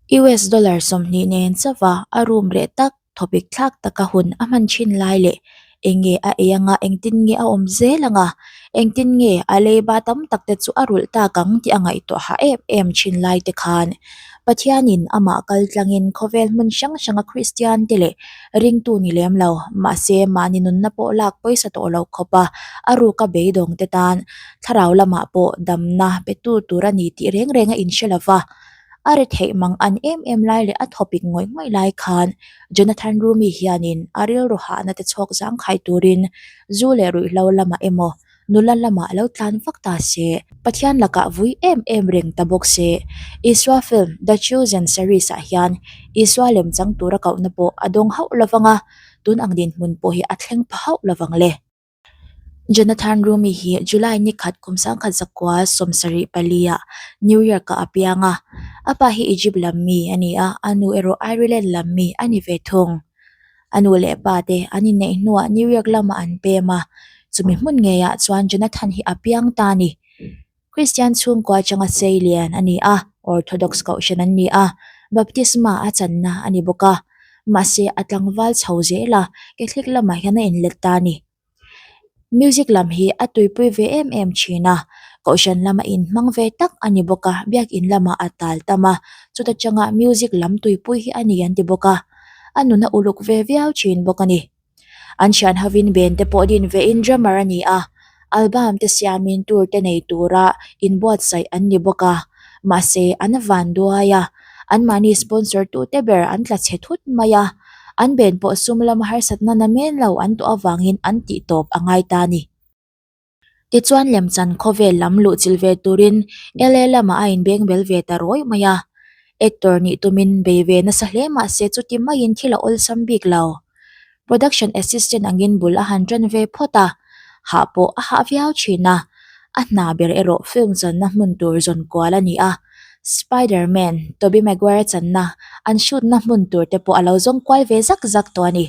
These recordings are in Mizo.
US dollar 20 nen chauha a room reh tak thawpik thlak taka hun a hman thin lai leh eng nge a ei anga engtin nge a awm zel anga engtin nge a leiba tam tak te chu a rulh tak ang tih a ngaihtuah hah em em thin lai te khan Pathianin amah kal tlangin khawvel hmun hrang hranga Kristian te leh ringtu ni lem lo mahse mahni nunna pawh lak pawisa tawh lo khawpa a ruka beidawng te tan thlarau lamah pawh damna pe tu tur a ni tih reng reng a inhre lova. A ri theih mang an em em lai leh a thawpik ngawih ngawih lai khan Jonathan Rumi hianin a rilru hahna te chhawk zangkhai turin zu leh ruihhlo lamah emaw nula lamah lo tlan vak ta se, Pathian lakah vui em em reng ta bawk se. Isua film The Chosen series ah hian Isua lemchang tura kohna pawh a dawng hauh lovang a, tun ang dinhmun pawh hi a thleng pha hauh lovang le. Jonathan Rumi hi July ni khat kum 1974 ah New York ah a piang a, a pa hi Egypt lam mi a ni a, a nu erawh Ireland lam mi a ni ve thung. A nu leh pa te an inneih hnuah New York lamah an pem a, chumi hmun ngeiah chuan Jonathan hi a piang ta a ni. Kristian chhungkua atanga sei lian a ni a, Orthodox kohhran an ni a, baptisma a channa a ni bawk a. Mahse, a tlangval chho zel a, Catholic lamah hian a inlet ta a ni. Music lam hi a tuipui ve em em thin a, kohhran lama inhmang ve tak a ni bawk a, biakin lamah a tal tam a, chuta tanga music lam tuipui hi a ni an ti bawk a, a nun a uluk ve viau thin bawk a ni. An thian hovin ben te pawh din vein drummer a ni a, album te siamin tour te nei tura inbuatsaih an ni bawk a, mahse an van duai a, anmahni sponsor tute ber an tla chhe thut mai a, an ben pawh sum lama harsatna na men lo an tawh avangin an tih tawp a ngai ta a ni. Tichuan lemchan khawvel lam luh chilh ve turin LA lamah a inbeng bel ve ta rawih mai a. Actor nih tumin bei ve nasa hle mah se chuti maiin thil a awlsam bik lo. Production assistant angin bul a han tan ve phawt a, hah pawh a hah viau thin a. A hna ber erawh film channa hmun tur zawn kual a ni a. Spider-Man, Tobey Maguire channa an shoot na hmun tur te pawh a lo zawng kual ve zak zak tawh a ni.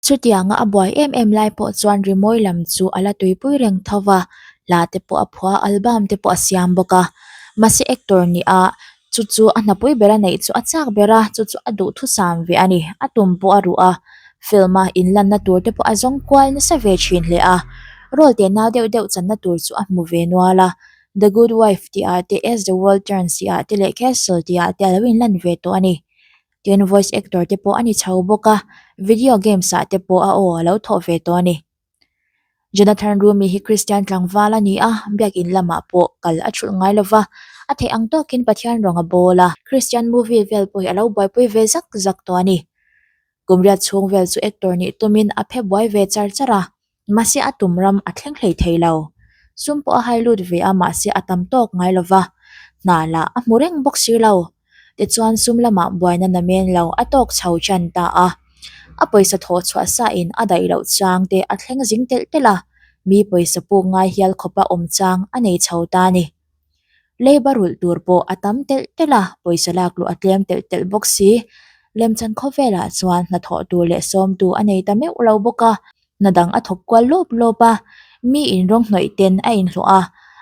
Chutianga a buai em em lai pawh chuan rimawi lam chu a la tuipui reng tho va, hla te pawh a phuah a, album te pawh a siam bawk a. Mahse actor nih a, chu chu a hnapui bera neih chu a chak ber a, chu chu a duhthusam ve a ni. A tum pawh a ruh a, film a inlanna tur te pawh a zawng kual nasa ve thin hle a. Role te nau deuh deuh channa tur chu a hmu ve nual a, The Good Wife tih ah te, As the World Turns tih ah te leh Castle tih ah te a lo inlan ve tawh a ni. Tin, voice actor te pawh a ni chho bawk a, video games ah te pawh a aw a lo thawh ve tawh a ni. Jonathan Rumi hi Kristian tlangval a ni a, biakin lamah pawh kal a thulh ngai lo va, a theih ang tawkin Pathian rawng a bawl a, Kristian movie vel pawh hi a lo buaipui ve zak zak tawh a ni. Kum riat chhung vel chu actor nih tumin a phe buai ve char char a, Mahse a tum ram a thleng hlei thei lo. Sum pawh a hai lut ve a mahse a tam tawk ngai lo va, hna lah a hmu reng bawk si lo. Tichuan sum lamah buaina na men lo a tawk chho tan ta a. A pawisa thawh chhuah sa in a daih loh chang te a thleng zing telh telh a, mi pawisa puk ngai hial khawpa awm chang a nei chho ta a ni. Leiba rulh tur pawh a tam telh telh a, pawisa lak luh a tlem telh telh bawk si. Lemchan khawvelah chuan hnathawh tur leh sawmtu a nei ta meuh lo bawk a. Hna dang a thawk kual lawp lawp a, mi in rawng hnawih ten a inhlawh a,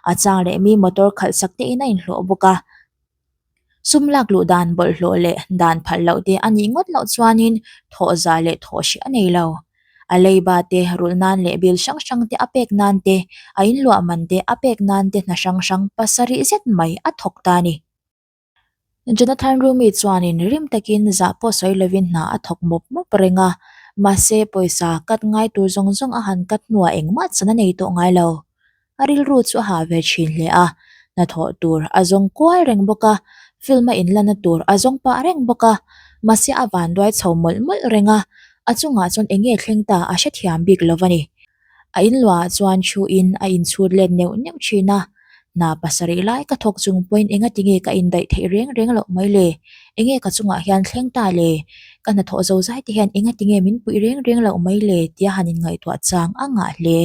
a chang leh mi motor khalh sak te in a inhlawh bawk a. Sum lak luh dan bawlhhlawh leh dan phalh loh te a nih ngawt loh chuanin thawh za leh thawh hrih a nei lo. A leiba te rulh nan leh bill hrang hrang te a pek nan te, a inluah man te a pek nan te hna hrang hrang pasarih zet mai a thawk ta a ni. Jonathan Rumi chuanin rim takin zah pawh sawi lovin hna a thawk mawp mawp reng a, mahse pawisa cut ngai tur zawng zawng a han cut hnuah engmah chan a nei tawh ngai lo. A rilru chu a hah ve thin hle a, hnathawh tur a zawng kual reng bawk a, film a inlanna tur a zawng pah reng bawk a, mahse a vanduai chho mawlh mawlh reng a, a chungah chuan eng nge thleng ta a hrethiam bik lo a ni. A inluahah chuan thuin a inchhut let neuh neuh thin a, Hna pasarih lai ka thawk chung pawhin enga tinge ka indaih theih reng reng loh mai le? Enge ka chungah hian thleng ta le? Ka hnathawh zo zai te hian enga tinge min puih reng reng loh mai le? tia han inngaihtuah chang a ngah hle.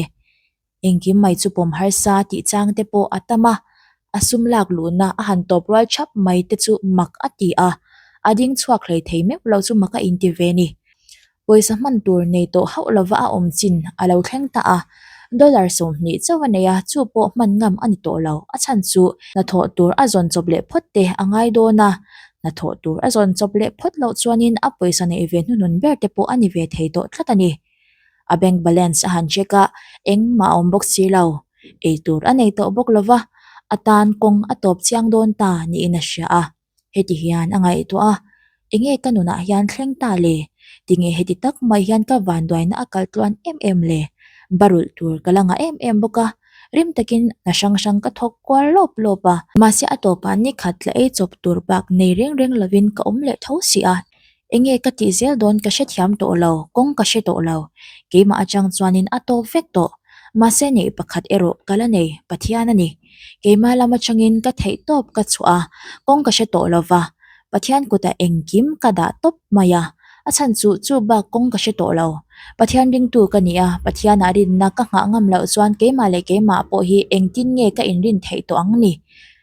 Engkim mai chu pawm harsa tih chang te pawh a tam a, a sum lak luhna a han tawp rual thap mai te chu mak a ti a, a ding chhuak hlei thei meuh lo chu mak a inti ve ni. Pawisa hman tur nei tawh hauh lova a awm chin a lo thleng ta a, dollar 20 chauh a nei a, chu pawh hman ngam a ni tawh lo. A chhan chu hnathawh tur a zawn chawp leh phawt te a ngai dawn a, Hnathawh tur a zawn chawp leh phawt loh chuanin a pawisa neih ve hnuhnun ber te pawh a ni ve thei tawh tlat a ni. A bank balance a han check a, engmah a awm bawk si lo. Eitur a nei tawh bawk lo va, a tan kawng a tawp chiang dawn ta niin a hria a. Heti hian a ngaihtuah a, Enge ka nunah hian thleng ta le? Tinge heti tak mai hian ka vanduaina a kal tluan em em le? Barulh tur ka la ngah em em bawk a, rim takin hna hrang hrang ka thawk kual lawp lawp a. Mahse a tawpah ni khat tla ei chawp tur bak nei reng reng lovin ka awm leh tho si a. Enge ka tih zel dawn ka hrethiam tawh lo, kawng ka hre tawh lo. Keimah atang chuanin a tawp vek tawh. Mahse neih pakhat erawh ka la nei, Pathian a ni. Keimah lam atangin ka theih tawp ka chhuah a, kawng ka hre tawh lo va. Pathian kutah engkim ka dah tawp mai a, a chhan chu chu bak kawng ka hre tawh lo. Pathian ringtu ka ni a, Pathianah rinna ka nghah ngam loh chuan keimah leh keimah pawh hi engtin nge ka inrin theih tawh ang ni?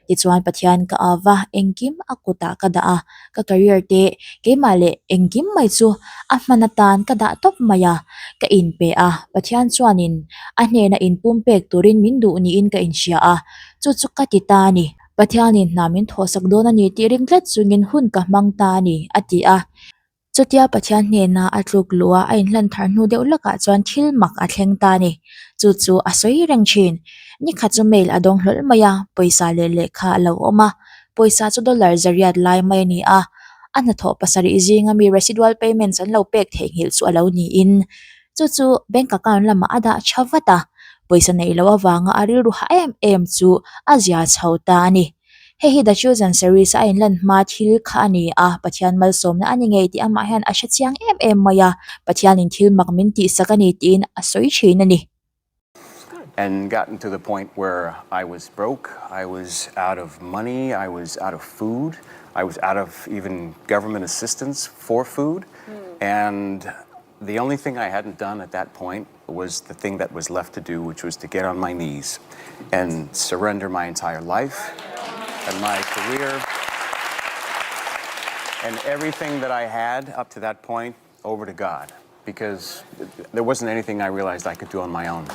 Tichuan Pathian ka au va, engkim a kutah ka dah a, ka career te, keimah leh engkim mai chu a hman atan ka dah tawp mai a, ka inpe a, Pathian chuanin a hnena inpumpek turin min duh niin ka inhria a, chu chu ka ti ta a ni. Pathianin hna min thawhsak dawn a ni tih ring tlat chungin hun ka hmang ta a ni, a ti a. Chutia Pathian hnena a tluk luh a, a inhlan thar hnu deuh lawkah chuan thil mak a thleng ta a ni. Chu chu a sawi reng thin. Nikhat chu mail a dawng hlawlh mai a, pawisa leh lehkha a lo awm a. Pawisa chu dollar zariat lai mai a ni a. A hnathawh pasarih zinga mi residual payments an lo pek theihnghilh chu a lo niin. Chu chu bank account lamah a dah tha vat a. Pawisa neih loh avanga a rilru ha em em chu a zia chho ta a ni. Hei hi The Chosen series a inlan hma thil kha a ni a, Pathian malsawmna a ni ngei tih amah hian a hre chiang em em mai a, Pathianin thil mak min tihsak a ni tiin a sawi thin a ni. And gotten to the point where I was broke, I was out of money, I was out of food, I was out of even government assistance for food. And the only thing I hadn't done at that point was the thing that was left to do, which was to get on my knees and surrender my entire life and my career and everything that I had up to that point over to God because there wasn't anything I realized I could do on my own.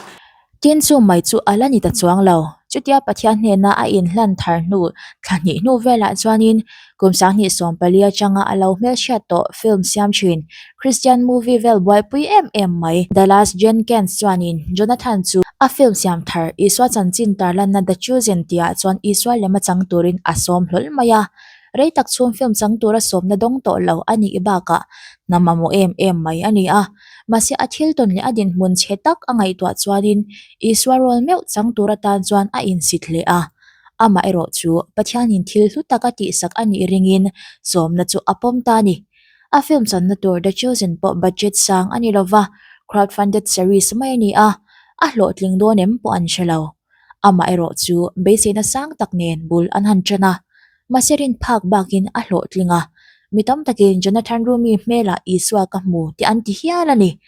Tin chu mai chu a la ni ta chuang lo. Chutia Pathian hnena a inhlan thar hnu thla hnih hnu velah chuanin kum 2014 atanga a lo hmelhriat tawh film siam thin Christian movie vel buaipui em em mai Dallas Jenkins chuanin Jonathan chu a film siam thar Isua chanchin tarlanna The Chosen tihah chuan Isua lem a chang turin a sawm hlawl mai a. Rei tak chhung film chang tura sawmna dawng tawh lo a nih bakah hna mamawh em em mai a ni a. Mahse a thil tawn leh a dinhmun chhe tak a ngaihtuah chuanin Isua rawl meuh chang tur atan chuan a insit hle a. Amaherawh chu Pathianin thil hlu tak a tihsak a nih ringin sawmna chu a pawm ta a ni. A film channa tur The Chosen pawh budget sang a ni lova, crowdfunded series mai a ni a, a hlawhtling dawn em pawh an hre lo. Amaherawh chu beiseina sang tak nen bul an han ṭan a, mahse rin phak bakin a hlawhtling a. Mi tam takin Jonathan Rumi hmelah Isua ka hmu tih an ti hial a ni.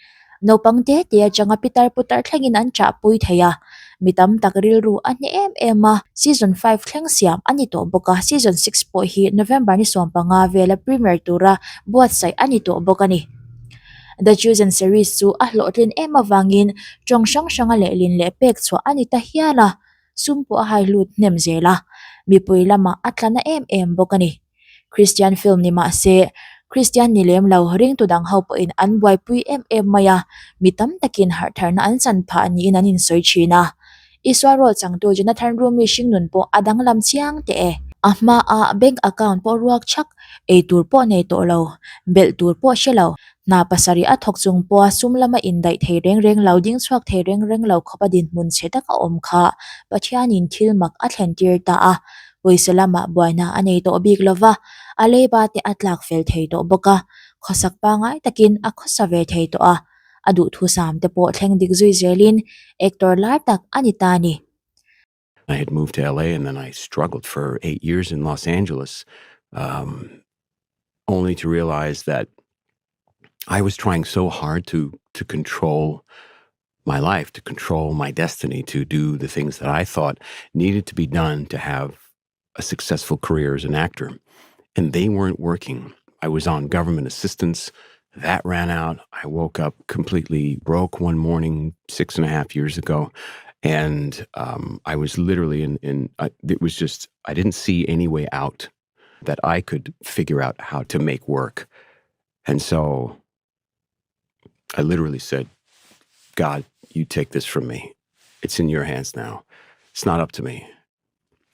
Naupang te te atanga pitar putar thlengin an ṭahpui thei a, mi tam tak rilru a hneh em em a. Season five thleng siam a ni tawh bawk a, season six pawh hi November ni 15 vela premiere tura buatsaih a ni tawh bawk a ni. The Chosen series chu a hlawhtlin em avangin tawng hrang hranga lehlin leh pek chhuah a ni ta hial a, sum pawh a hai hlut hnem zel a, mipui lamah a tla na em em bawk a ni. Christian film ni mah se, Christian ni lem lo ringtu dang ho pawhin an buaipui em em mai a, mi tam takin harhtharna an chan phah niin an insawi thin a. Isua role changtu Jonathan Rumi hringnun pawh a danglam chiang teh e. A hmaa bank account pawh ruak chhak, ei tur pawh nei tawh lo, belh tur pawh hre lo, hna pasarih a thawk chung pawha sum lama indaih thei reng reng lo, ding chhuak thei reng reng lo khawpa dinhmun chhe tak a awm kha Pathianin thil mak a thlen tir ta a, pawisa lamah buaina a nei tawh bik lo va, a leiba te a tlak fel thei tawh bawk a, khawsak pangngai takin a khawsa ve thei tawh a. A duhthusam te pawh thleng dik zui zelin actor lar tak a ni ta a ni. I had moved to LA and then I struggled for 8 years in Los Angeles um, only to realize that I was trying so hard to to control my life, to control my destiny, to do the things that I thought needed to be done to have a successful career as an actor. And they weren't working. I was on government assistance. That ran out. I woke up completely broke one morning 6.5 years ago. And I was literally in, it was just, I didn't see any way out. that I could figure out how to make work. And so I literally said, God, you take this from me. It's in your hands now. It's not up to me.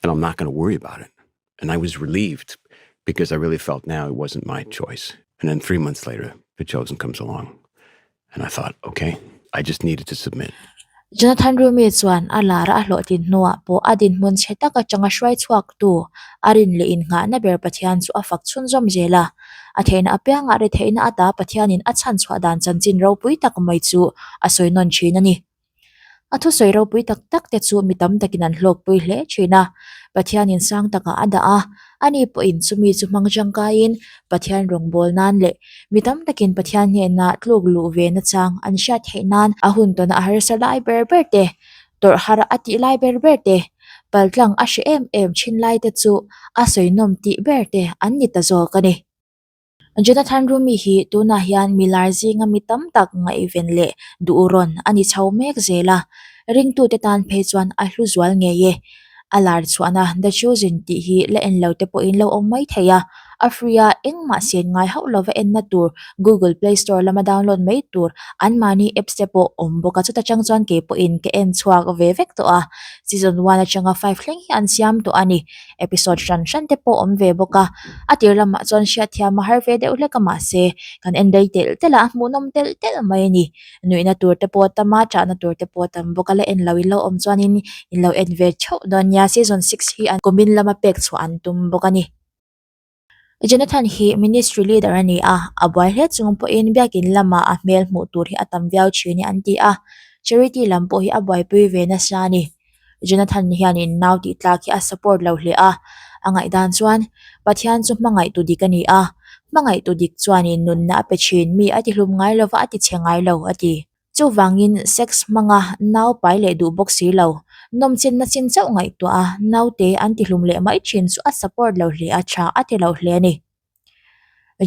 And I'm not going to worry about it. And I was relieved because I really felt now it wasn't my choice. And then 3 months later, The Chosen comes along. And I thought, okay, I just needed to submit. Jonathan Rumi chuan a lar a hlawhtlin hnuah pawh a dinhmun chhe tak atanga hruai chhuaktu a rin leh innghahna ber Pathian chu a fak chhunzawm zel a. A theihna apiangah retheihna ata Pathianin a chhan chhuah dan chanchin ropui tak mai chu a sawi nawn thin a ni. A thusawi ropui tak tak te chu mi tam takin an hlawkpui hle thin a, Pathianin sang takah a dah a, ani pawhin chumi chu hmang tangkaiin Pathian rawngbâwl nan leh mi tam takin Pathian hnena tluk luh ve nachang an hriat theih nan a hun tawna a harsa lai ber ber te, tawrh har a tih lai ber ber te, paltlang a hre em em thin lai te chu a sawihnawm tih ber te an ni ta zawk a ni. Jonathan Rumi hi tunah hian milar zinga mi tam tak ngaihven leh duhrawn a ni chho mek zel a, ringtute tan phei chuan a hlu zual ngei e. A lar chhuahna The Chosen tih hi la en lo te pawhin lo awm mai thei a, a free a engmah sen ngai hauh lova enna tur Google Play Store lama download mai tur anmahni apps te pawh awm bawk a, chuta chang chuan kei pawhin ka en chhuak ve vek tawh a, season one atanga five thleng hi an siam tawh a ni. Episode hran hran te pawh awm ve bawk a, a tir lamah chuan hriatthiam a har ve deuh hlek a mahse kan en rei telh telh a, a hmuhnawm telh telh mai a ni. Nuihna tur te pawh a tam a, chahna tur te pawh a tam bawk a, la en lo in lo awm chuanin in lo en ve theuh dawn nia, season six hi an kumin lama pek chhuah an tum bawk a ni. Jonathan hi ministry leader a ni a, a buai hle chung pawhin biakin lamah a hmel hmuh tur hi a tam viau thin a an ti a, charity lam pawh hi a buaipui ve nasa a ni. Jonathan hianin nau tih tlak hi a support lo hle a, a ngaihdan chuan Pathian chu hmangaihtu dik a ni a, hmangaihtu dik chuanin nunna a pe thin, mi a tihlum ngai lova a tichhe ngai lo a ti. Chuvangin sex hmanga nau pai leh duh bawk si lo, nawmchenna chin chauh ngaihtuah a naute an tihlum leh mai thin chu a support lo hle a, tha a ti lo hle a ni.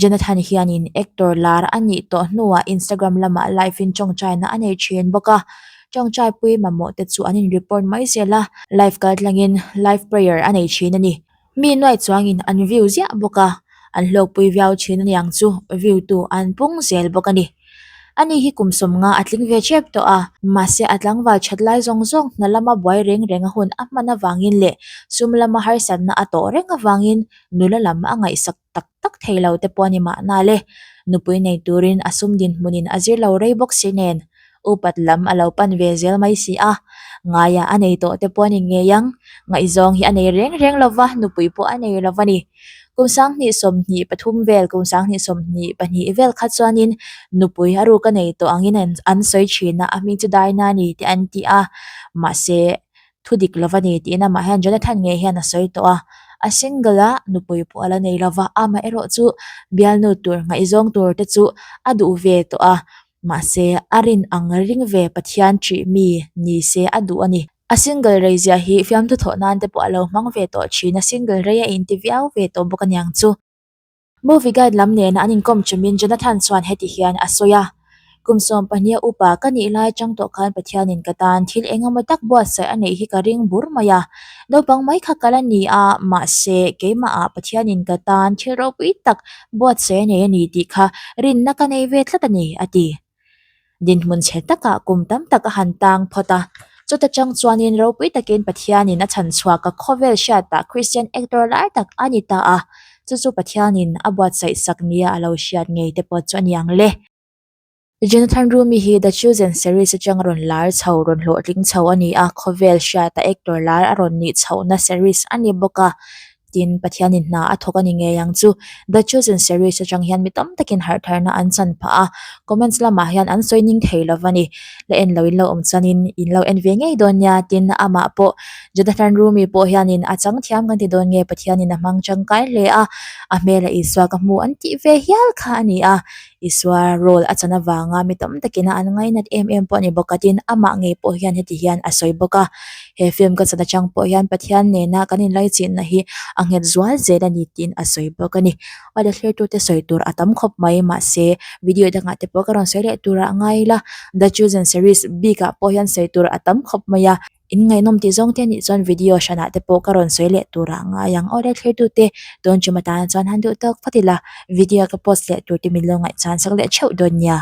Jonathan hianin actor lar a nih tawh hnuah Instagram lamah live in tawngtaina a nei thin bawk a, tawngtaipui mamawh te chu an in report mai zel a, live kaltlangin live prayer a nei thin a ni. Mi nuai chuangin an view ziah bawk a, an hlawkpui viau thin aniang chu view tu an pung zel bawk a ni. Ani hi kum sawmnga a tling ve tep tawh a, mahse a tlangval that lai zawng zawng hna lama buai reng reng a hun a hman avangin leh sum lama harsatna a tawh reng avangin nula lam a ngaihsak tak tak thei lo te pawh a ni mahna le. Nupui nei turin a sum dinhmunin a zir lo rei bawk si nen upat lam a lo pan ve zel mai si a, ngaia a nei tawh te pawh a ni ngei ang, ngaihzawng hi a nei reng reng lo va, nupui pawh a nei lo va ni. Kum 2033 vel, kum 2022 vel kha chuanin nupui a ruk a nei tawh angin an sawi thin a, a hming chu Daina a ni tih an ti a, mahse thu dik lo va ni tiin amah hian Jonathan ngei hian a sawi tawh a, a single a, nupui pawh a la nei lo va, amaherawh chu bialnu tur ngaihzawng tur te chu a duh ve tawh a, Mahse, a rin ang ring ve Pathian ṭih mi ni se a duh a ni. A single rei zia hi fiamthu thawh nan te pawh a lo hmang ve tawh ṭhin a, single rei a inti viau ve tawh bawk aniang chu. Movie guide lam nena an inkawm ṭumin Jonathan chuan heti hian a sawi a, Kum 12 a upa ka nih lai chang tawh khan Pathianin ka tan thil eng emaw tak buatsaih a neih hi ka ring bur mai a. Naupang mai kha ka la ni a, mahse keimahah Pathianin ka tan thil ropui tak buatsaih a nei a ni tih kha rinna ka nei ve tlat a ni, a ti. Dinhmun chhe takah kum tam tak a han tang phawt a, chuta chang chuanin ropui takin Pathianin a chhan chhuak a khawvel hriatah Kristian actor lar tak a ni ta a, chu chu Pathianin a buatsaih sak nia a lo hriat ngei te pawh chu a ni ang le. Jonathan Rumi hi The Chosen series atang rawn lar chho, rawn hlawhtling chho a ni a, khawvel hriata actor lar a rawn nih chhohna series a ni bawk a, tin Pathianin hna a thawk a ni ngei ang chu. The Chosen series atang hian mi tam takin harhtharna an chan phah a, comments lamah hian an sawi ning thei lo va ni. La en lo in lo awm chuanin in lo en ve ngei dawn nia, tin amah pawh Jonathan Rumi pawh hianin a chang thiam kan ti dawn nge Pathianin a hmang tangkai hle a, a hmela Isua ka hmu an tih ve hial kha a ni a. Isua role a chan avanga mi tam takin a an ngainat em em pawh a ni bawk a, tin amah ngei pawh hian heti hian a sawi bawk a, he film ka chan atang pawh hian Pathian nena kan inlaichinna hi a nghet zual zel a ni tiin a sawi bawk a ni. Awle thlertute sawi tur a tam khawp mai mahse video dangah te pawh ka rawn sawi leh tur ah ngai ila The Chosen series bikah pawh hian sawi tur a tam khawp mai a. In ngaihnawm tih zawng te anih chuan video hranah te pawh ka rawn sawi leh turah a ngai ang. Awle thlirtute tawn ṭum atan chuan han duh tawk phawt ila video ka post leh tur te min lo ngaihchan sak leh theuh dawn nia.